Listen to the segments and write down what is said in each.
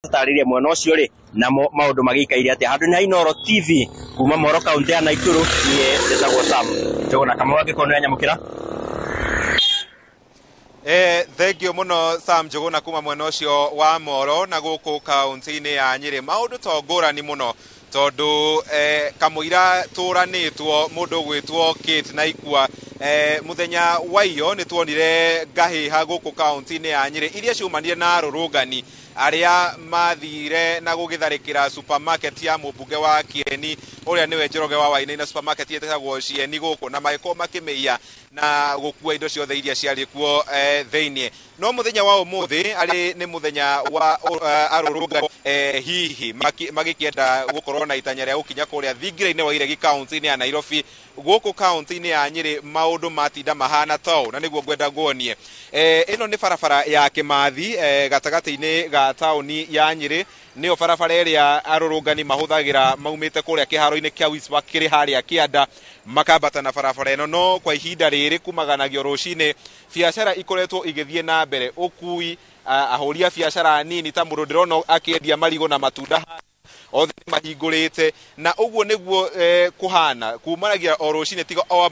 Tũtarĩrie mwena ũcio rĩ namo maũndũ magĩikaire atĩa. Handũ nĩ ha Inooro TV kuma Moro kaũntĩ ya Naikuru, niĩ njĩtagwo Sam Njũgũna. Kamau, angĩkorwo nĩ ũranyamũkĩra. Thengio mũno, Sam Njũgũna, kuma mwena ũcio wa Moro. Na gũkũ kaũntĩ-inĩ ya Nyĩrĩ maũndũ to ngũrani mũno, tondũ kamũira tũranĩtwo mũndũ ũgwĩtwo Kate Naikua, mũthenya wa iyo nĩ tuonire ngahĩha gũkũ kaũntĩ-inĩ ya Nyĩrĩ iria ciumanire na arũrũngani arĩa mathire na gũgĩtharĩkĩra supermarket ya mũmbunge wa Kieni ũrĩa nĩwe Njoroge wa Wainaina, supermarket ĩtagwo Cieni gũkũ, na magĩkorwo makĩmĩiya na gũkua indo ciothe iria ciarĩ kuo thĩinĩ. No mũthenya wa ũmũthĩ arĩ nĩ mũthenya wa arũrũngani, hihi magĩkĩenda gũkorwo na itanya rĩa gũkinya kũrĩa thingira-inĩ wa Iregi kaũntĩ-inĩ ya Nairobi. Gũkũ kaũntĩ-inĩ ya Nyĩrĩ maũndũ matinda mahana taũ, na nĩguo ngwenda nguonie. Ĩno nĩ barabara ya Kĩmathi, gatagatĩ-inĩ ga taũni ya Nyĩrĩ. Nĩyo barabara ĩrĩa arũrũngani mahũthagĩra maumĩte kũrĩa kĩharo-inĩ kĩa Wispark kĩrĩ harĩa kĩanda, makambata na barabara ĩno. No kwa ihinda rĩrĩ, kumaganagio rũcinĩ, biacara ikoretwo igĩthiĩ na mbere, ũkui, ahũri a biacara nini ta mũndũ ndĩrona akĩendia marigũ na matunda, othe nĩ mahingũrĩte. Na ũguo nĩguo kũhana kumanagia o rũcinĩ, tiga o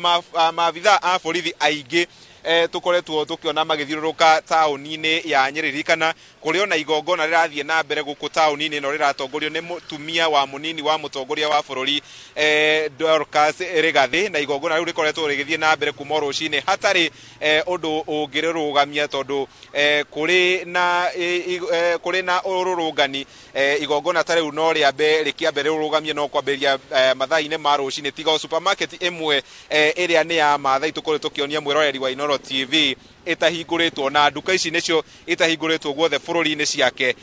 maabithaa a borithi aingĩ tũkoretwo tũkĩona magĩthiũrũrũka taũni-inĩ ya Nyĩrĩ. Ririkana kũrĩ ona igongona rĩrathiĩ na mbere gũkũ taũni-inĩ ĩno, rĩratongorio nĩ mũtumia wa mũnini wa mũtongoria wa bũrũri, Dorcas Rigathĩ, na igongona rĩu rĩkoretwo rĩgĩthiĩ na mbere kuma o rũcinĩ hatarĩ ũndũ ũngĩrĩrũgamia, tondũ kũrĩ na ũrũrũngani, igongona ta rĩu no rĩambe rĩkĩambe rĩrũgamie, no kwambĩrĩria mathaa-inĩ ma rũcinĩ, tiga o supermarket ĩmwe ĩrĩa nĩ ya Maathai tũkoretwo tũkĩonia mwĩroreri wa Inooro TV ĩtahingũrĩtwo, na nduka ici nĩcio itahingũrĩtwo guothe bũrũri-inĩ ciake,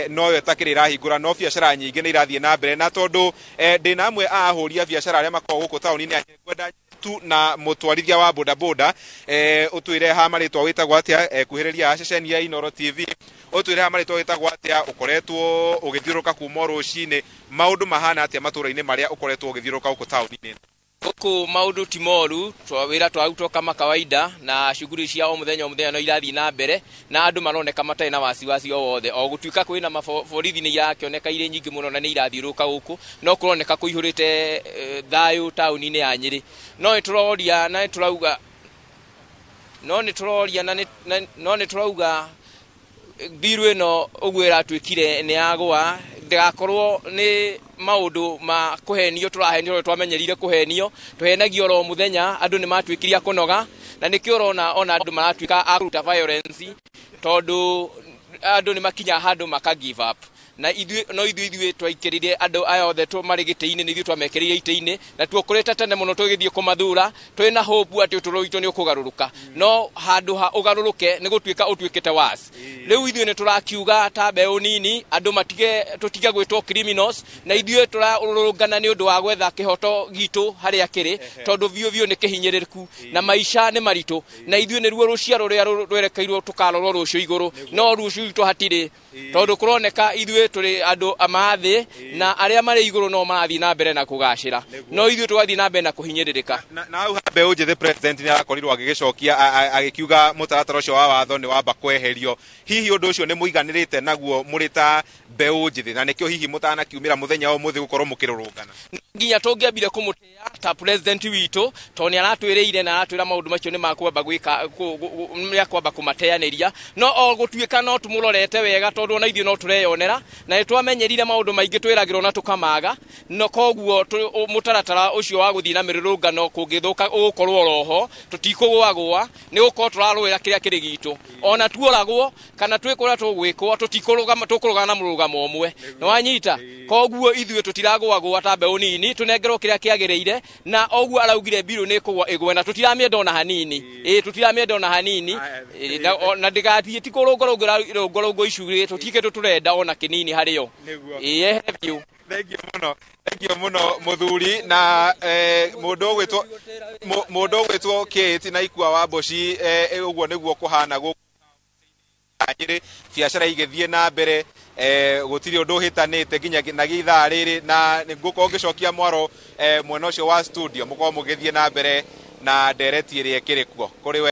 noyo ĩtakĩrĩ ĩrahingũra. No biacara nyingĩ nĩ irathiĩ na mbere, na tondũ ndĩna amwe a ahũri a biacara arĩa makoragwo gũkũ taũni-inĩ ya Nyĩrĩ, ngwenda tu na mũtwarithia wa bodaboda, ũtwĩre ha marĩtwa wĩtagwo atĩa, kuhĩrĩria ha ceceni ya Inooro TV, ũtwĩre ha marĩtwa wĩtagwo atĩa, ũkoretwo ũgĩthiũrũrũka kuma o rũcinĩ, maũndũ mahana atĩa matũũra-inĩ marĩa ũkoretwo ũgĩthiũrũrũka gũkũ taũni-inĩ? Gũkũ maũndũ ti moru, wĩra twarutwo kama kawaida, na shughuli cia o mũthenya o mũthenya no irathiĩ na mbere, na andũ maroneka matarĩ na wasiwasi o wothe. O gũtuĩka kwĩna borithi nĩ irakĩoneka irĩ nyingĩ mũno na nĩ irathiũrũrũka gũkũ, no kũroneka kũihũrĩte thayũ taũni-inĩ ya Nyĩrĩ. No nĩ tũroria na nĩ tũrauga, no nĩ tũroria na no nĩ tũrauga mbiru ĩno ũguo ĩratuĩkire nĩ yagũa, ndĩgakorwo nĩ maũndũ ma kũhenio tũrahenio, tondũ twamenyerire kũhenio, tũhenagio oro mũthenya. Andũ nĩ matuĩkire a kũnoga, na nĩkĩo ũrona ona andũ maratuĩka a kũruta violence, tondũ andũ nĩ makinya handũ maka give up. Na ithuĩ no ithuĩ twaikĩrire andũ aya othe marĩ gĩtĩ-inĩ, nĩ ithuĩ twamekĩrire itĩ-inĩ, na tuokũrĩte tene mũno tũgĩthiĩ kũmathura twĩna hope atĩ ũtũũro witũ nĩ ũkũgarũrũka, no handũ ha ũgarũrũke nĩ gũtuĩka ũtuĩkĩte worse. Rĩu ithuĩ nĩ tũrakiuga ta mbeũ nini, andũ matige, tũtige gwĩtwo criminals, na ithuĩ tũrarũrũngana nĩ ũndũ wa gwetha kĩhoto gitũ harĩa kĩrĩ, tondũ biũ biũ nĩ kĩhinyĩrĩrĩku na maica nĩ maritũ, na ithuĩ nĩruo rũciaro rũrĩa rwerekeirwo tũkarorwo rũciũ igũrũ, no rũciũ rwitũ hatirĩ, tondũ kũroneka ithuĩ tũrĩ andũ amathĩ na arĩa marĩ igũrũ no marathiĩ na mbere na kũgacĩra, no ithuĩ tũgathiĩ na mbere na kũhinyĩrĩrĩka. Na hau ha mbeũ njĩthĩ, president nĩ arakorirwo agĩgĩcokia agĩkiuga mũtaratara ũcio wa watho nĩ wamba kweherio. Hihi ũndũ ũcio nĩ mũiganĩrĩte naguo mũrĩ ta mbeũ njĩthĩ, na nĩkĩo hihi mũtanakiumĩra mũthenya wa ũmũthĩ gũkorwo mũkĩrũrũngana? Nginya tũngĩambire kũmũtĩa ta president witũ, tondũ nĩ aratwĩrĩire na aratwĩra maũndũ macio nĩ makwamba gwĩka, nĩ akwamba kũmateanĩria. No o gũtuĩka no tũmũrorete wega, tondũ ona ithuĩ no tũreyonera na nĩ twamenyerire maũndũ maingĩ twĩragĩrwo na tũkamaga. No koguo mũtaratara ũcio wa gũthiĩ na mĩrũrũngano kũngĩthũka ũgũkorwo oroho, tũtikũgũagũa, nĩ gũkorwo tũrarũĩra kĩrĩa kĩrĩ gitũ. Ona tuoragwo kana twĩkwo ũrĩa tũgwĩkwo, tũtikũrũgama, tũkũrũgama na mũrũgamo ũmwe. Nĩ wanyita? Koguo ithuĩ tũtiragũagũa ta mbeũ nini, tũnengerwo kĩrĩa kĩagĩrĩire. Na oguo araugire mbirũ nĩ kũgwa ĩgwe, na tũtiramĩenda ona hanini. Ĩĩ, tũtiramĩenda ona hanini. Ĩĩ, na ndĩgathiĩ ti kũrũngũrũngũ rũngũrũngũ icurĩ, tũtirĩ kĩndũ tũrenda ona kĩnini harĩo. Nĩguo. Ĩĩ, yehere biũ. Thengio mũno, thengio mũno mũthuri. Na mũndũ ũgwĩtwo Kate na Ikua wa Mboci, ũguo nĩguo kũhana gũkũ Nyĩrĩ, biacara igĩthiĩ na mbere, gũtirĩ ũndũ ũhĩtanĩte nginya na ithaa rĩrĩ. Na ngũkorwo ngĩcokia mwaro mwena ũcio wa studio, mũkorwo mũgĩthiĩ na mbere na ndereti ĩrĩa ĩkĩrĩ kuo kũrĩ we.